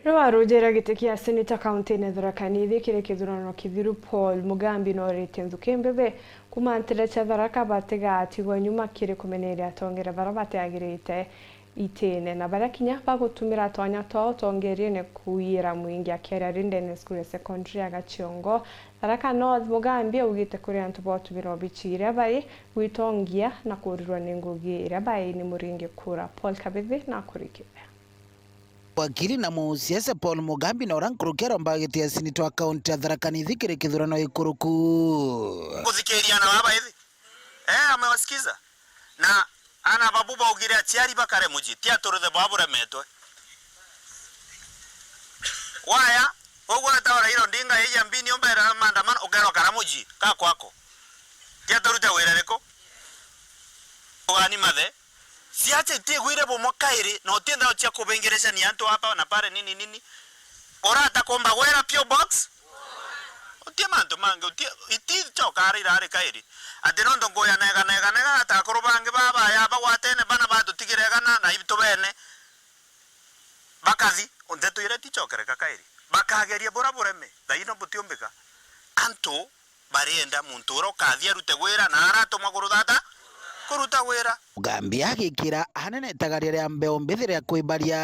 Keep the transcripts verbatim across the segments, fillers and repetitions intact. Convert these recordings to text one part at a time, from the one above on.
Riu arujira giti kia seneta kaunti-ini ya Tharaka Nithi kiri kithurano kithiru, Paul Mugambi noorite nthuki mbithi kuuma ntere cia Tharaka batigatigwa nyuma kiri kumeneria atongeria baria batiagirite itine na baria kinya bagutumira twanya twao utongeriene kuiyira mwingi. Akiaria ari ndene ya cukuru ya secondary ya Gachiongo, Tharaka North, Mugambi augite kuri antu ba utumira obici iria bari gwitongia na kuurirwa ni ngugi iria bari ni muringi kura. Paul Kabithi na akurikithia. Wakili na musiasa Paul Mugambi na uria nkuruki aromba giti ya seneta wa kaunti ya Tharaka Nithi kiri kithurano ikuruku. Kuthikiria ana baba ithi. Eh, amewasikiza. Na ana babu baugire aciari bakare mucii, ti aturuthe bwa buremetwe. Waya, uguo weta Raila Odinga eija mbini umbere maandamano, ukerwa kara mucii, ka kwako. Ti aturute wira riku? Ugani mathe. Siasa itiigwire bumwe kairi, na uti nthao cia kubingirecania antu hapa na pale nini nini. Urata kumba gwira P O box? Uti mantu mangi, uti, iticoka ara irari kairi. Ati nontu nguya nega, nega, nega, ata akuru bangi baba ya bagwatene bana batutigire gana na itu bene. Bakathi, nteto iria iticokereka kairi. Bakageria bura bureme, thaino butiumbika. Antu barienda muntu uria ukathi arute wira na aratumwa kuruthata kuruta wira. Mugambi agikira anene itagaria ria mbeu mbithi ria kwibaria.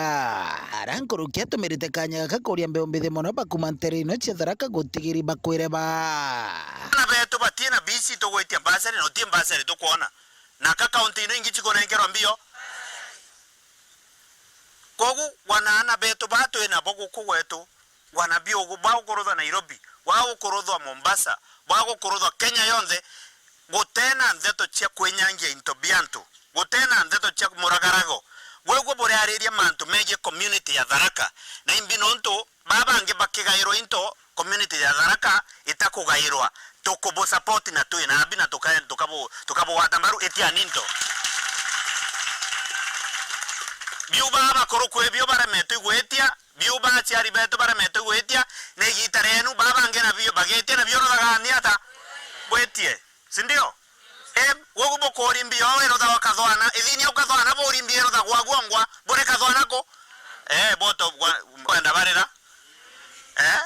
Ara nkuruki atumirite kanya gaka kuria mbeu mbithi mono bakuma ntere ino cia Tharaka gutigiri bakwireba. Ana betu batie na B C tugwitia mbasari na utie mbasari tukwona. Na ka kaunti ino ingi cikunenkerwa mbio. Kogu wanaana betu ba twi nabo guku gwetu, wana biugu bwa gukuruthwa Nairobi, bwa gukuruthwa Mombasa, bwa gukuruthwa Kenya yonthe, gutena ntheto cia kwinyangia into bia antu, gutena ntheto cia muragarago. Gwegua buriariria mantu megie community ya Tharaka, na imbi nontu baa bangi bakigairwa into, community ya Tharaka itakugairwa, tukubu support na twi na abi na tuka-, tukabu-, tukabugwata mbaru, itiani into. Biu baa bakuru kwi bio baremetwe igwitia, biu baa aciari betu baremetwe igwitia, ni igita rienu, baa bangi na bio bagitia na bio ruthagani ata? Bwitie, si ndio? Eh, gwe bukurimbi yo iruthagwa kathwana, ithini au kathwana burimbi iruthagwa gwangwa, buri kathwana ku? Eh, boto bwa-, kwenda barira. Eh?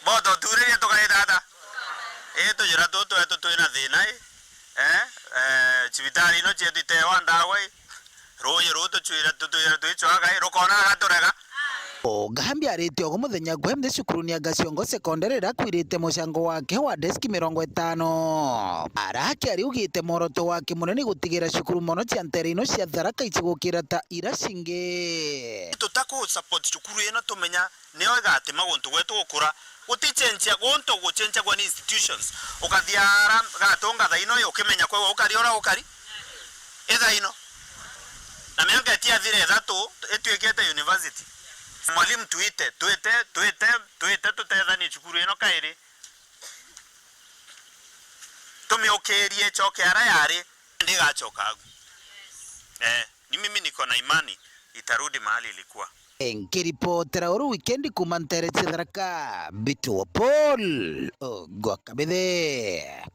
Boto turirie tukaita ata? Eh, tujira tutu etu twina thina i. Eh? Eh, cibitari ino cietu itewa ndawa i. Ruuji ruu tucwire, tutwire twicwaga i, rukona agaturega. Mugambi aritie ugu muthenya gwe nthi cukuruni ya Gaciongo Secondary iria akwirite mucango wake wa deski mirongo itano. Ara akiaria augite mworoto wake munene gutigira cukuru mono cia ntere ino cia Tharaka icigukira ta iria cingi. Tutaku support cukuru ino tumenya nio igatima guntu gwetu gukura. Gutichenjia guntu guchenjagwa ni institutions. Ukathia ara gatunga thaino ukimenya kwewa ukari ura ukari. Itha ino. Na miaka itiathire ithatu, ituikite university. Mwalimu, twite, twite, twite, twite tutethanie cukuru ino kairi. Tumiukirie icoke ara yari, ndigacoka agu. Eh, ni mimi niko na imani itarudi mahali ilikuwa. Nkiripotera uru wikendi kuma ntere cia Tharaka, Bitu wa Paul, Ogwa Kabithe.